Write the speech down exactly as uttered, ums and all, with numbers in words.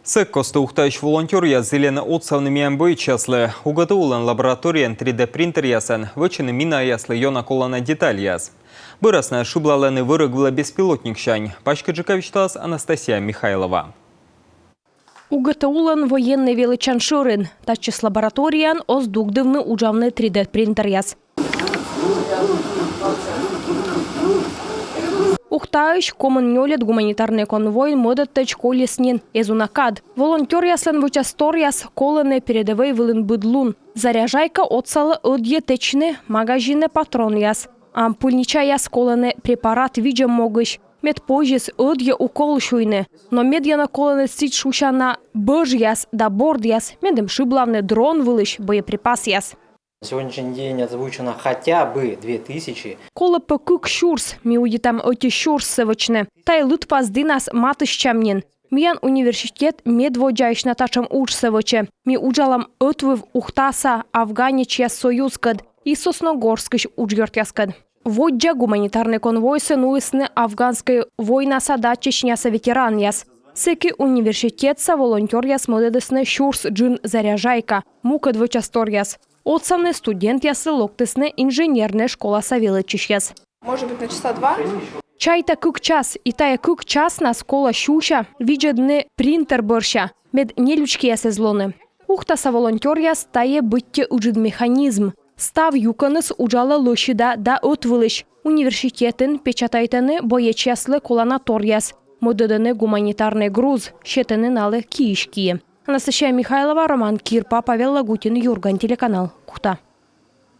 Сэк кості Ухтаысь волонтёръяс зільӧны отсавны миян боечьяслы. УГТУ-лӧн лабораторияын три дэ принтеръясӧн вӧчӧны минаяслы ёна колана детальяс. Бӧрас найӧ шыблалӧны вӧрӧг вылӧ беспилотниксянь. Паськыдджыка висьталас Анастасия Михайлова. УГТУ-лӧн военнӧй велӧдчан шӧрин. Татчӧс лабораторияын оз дугдывны уджавны три дэ принтеръяс. Ухтаысь комын нёльӧд гуманитарнӧй конвойын мӧдӧдтӧдз кольӧ нин эз уна кад. Волонтёръяслӧн вочасторъяс колӧны передӧвӧй вылын быд лун. Заряжайка отсалӧ ӧдйӧ тэчны магазинӧ патронъяс. Ампульничаяс колӧны препарат видзӧм могысь, мед позис ӧдйӧ укол сюйны. Но медъёна колӧны сідз шусяна бӧжъяс да бордъяс, медым шыблавны дрон вылысь боеприпасъяс. На сегодняшний день озвучено хотя бы две тысячи. Колӧ пӧ кык сюрс, ми удитам ӧти сюрссӧ вӧчны. Тайӧ лыдпас дінас матыстчам нин. Миян университет медводдзаысь на татшӧм уджсӧ вӧчӧ. Ми уджалам ӧтвыв Ухтаса афганецъяс союзкӧд и Сосногорскысь уджъёртъяскӧд. Воддза гуманитарнӧй конвойсӧ нуисны афганскӧй войнаса да Чечняса ветеранъяс. Сэки университетса волонтёръяс мӧдӧдісны сюрс джын заряжайка, мукӧд вочасторъяс. Отсавны студентъяслы локтісны инженернӧй школаса велӧдчысьяс. Может быть, на часа два? Чайта, кык час. И тайӧ кык часнас колӧ сюся видзӧдны принтер бӧрся, мед нелючкияс эз лоны. Ухтаса волонтёръяс — тайӧ быттьӧ ыджыд механизм. Став юкӧныс уджалӧ лӧсьыда да ӧтвылысь. Университетын печатайтӧны боечьяслы коланаторъяс, мӧдӧдӧны гуманитарнӧй груз, сетӧны налы киысь киӧ. Анастасия Михайлова, Роман Кирпа, Павел Лагутин, «Юрган» телеканал, Ухта.